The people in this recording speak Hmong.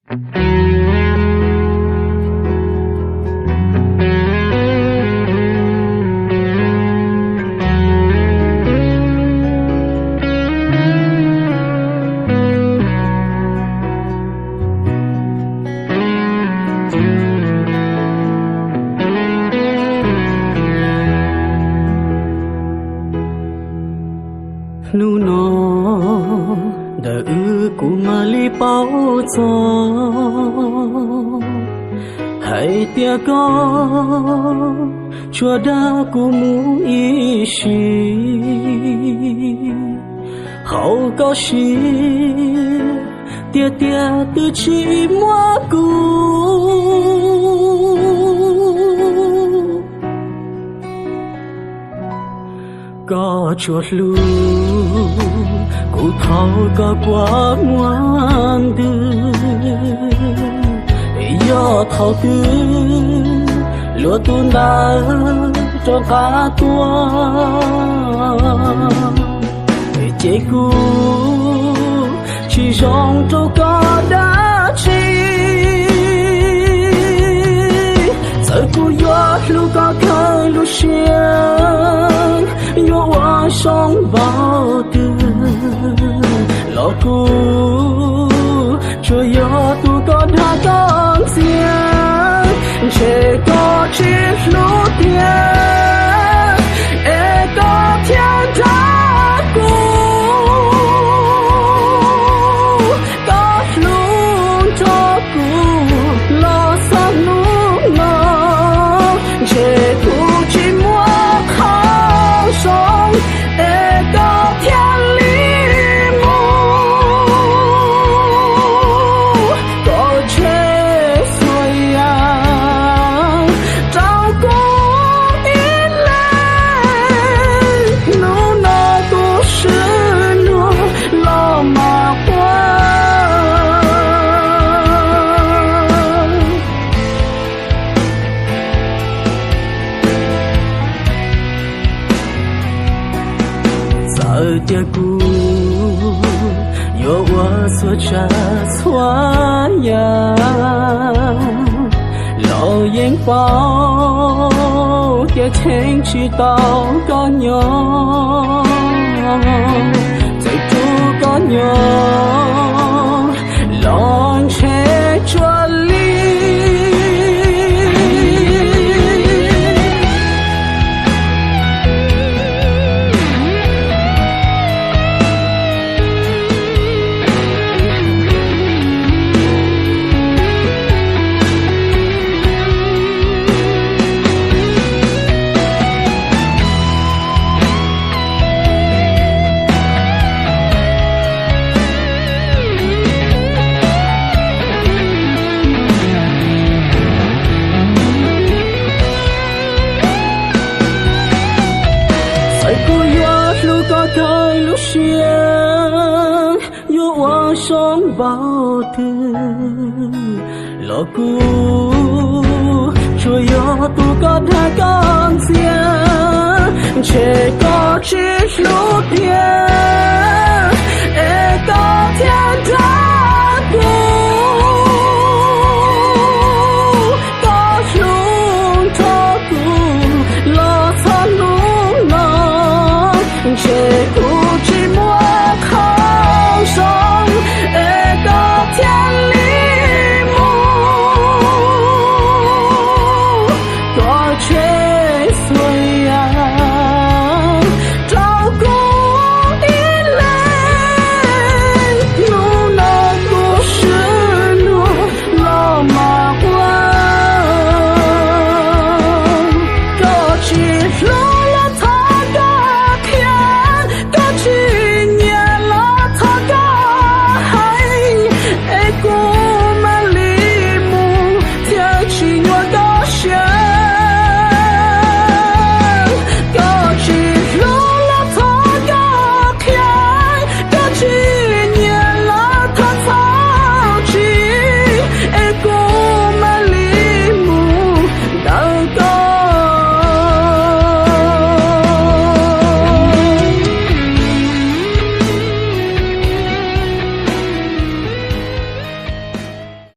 Hnub no ntawm wb kuv mam li paub txog hais tias koj tsuas dag kuv mus ib sim, hauv koj siab tiag tiag twb tsis muab kuv. Koj tsuas hlub kuv thaum koj quaj muaj ntws, yog thaum twg luag tus ntawd rov qab tuaj, ces kuv tsis zoo rau koj dab tsi. Txawm kuv yuav hlub koj kawg lub siab, yuav ua zoo npaum twg los kuv tsuas yog tus koj dag koj ntxias. Ntshe koj tsis hlub tiag es koj thiaj dag kuv. Koj hlub nrog kuv los txog hnub no, ntshe kuv tsis muaj qhov zoo es koj thiaj li mus. Koj tshem txhua yam rau kuv ib leeg, hnub no kuv swb luag los mas quaj. Txawm tias kuv yuav ua txhua tsav txhua yam los yeej paub tias cheem tsis tau koj nyob. Txawm rau koj nyob los ntshe tsuas li. Txawm kuv yuav hlub koj kawg lub siab, yuav ua zoo npaum twg los kuv tsuas yog tus koj dag koj ntxias. Ntshe koj tsis hlub tiag es koj thiaj dag